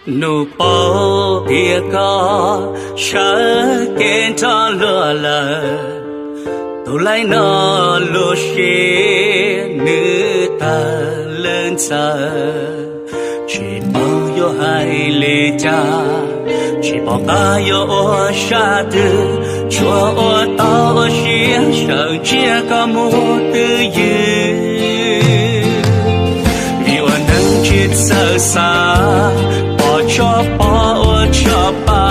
Nws paub tias koj sawv kev nrog luag lawm, tus laib no lub siab nws tawg lawm ntxawm. Tsis paub yuav hais li cas, tsis pom qab yuav ua sab twg, tsuas ua tau ua siab sawv ntsia koj mus twj ywm. Vim ua neeg tsis txawj xav, pom tso pom ua tso pa,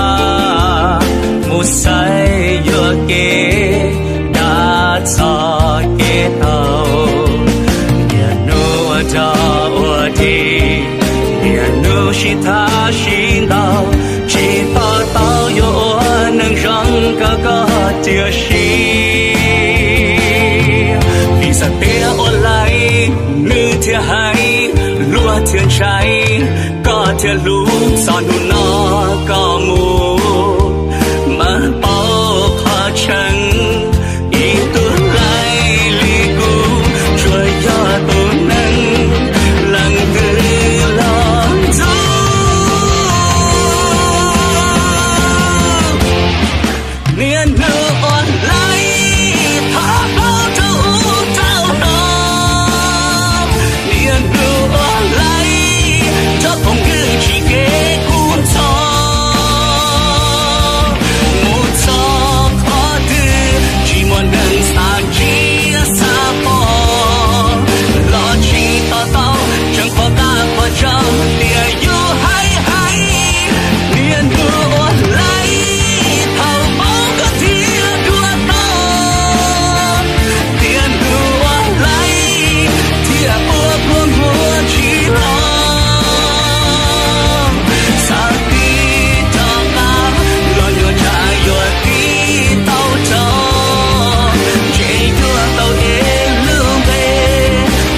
mus xaiv yuam kev dag txog kev tau. Niaj hnub ua dog ua dig, niaj hnub sib tham sib ntaus, tsis to taub yuav ua neeg zoo kom koj tiam sis. Vim xav tias ua laib nws thiaj hais, luag thiaj ntshai, koj thiaj hlub, txog hnub no koj mus mam paub qhov tseeb. Ib tug laib li kuv tsuas yog tus neeg leej twg los ntxub. Niaj hnub ua laib thov paub rau ub rau no, niaj hnub ua laib rau phooj ywg tsis kev kub ntxhov. Mus txog qhov twg tsis muaj neeg xav ntsib xav pom, los tsis to taub tseem pom qab pom tso tias yus hais hais. Niaj hnub ua laib thaum paub koj thiaj dua tau, tiam hnub ua laib thiaj ua pluag muag tsis los. Xav tiv rov qab los nyuag ntshav yuav tiv tau tso, ntshe yuav tau ev lub npe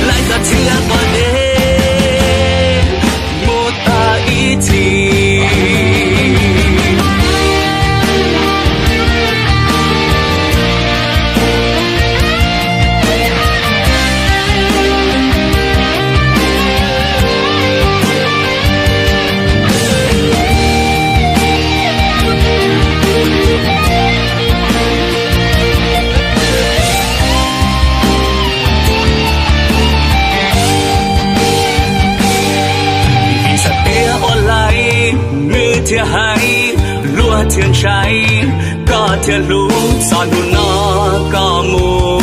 laib koj thiaj quaj deb mus tag ib txhis. Vim xav tias ua laib nws thiaj hais, luag thiaj ntshai, koj thiaj hlub, txog hnub no koj mus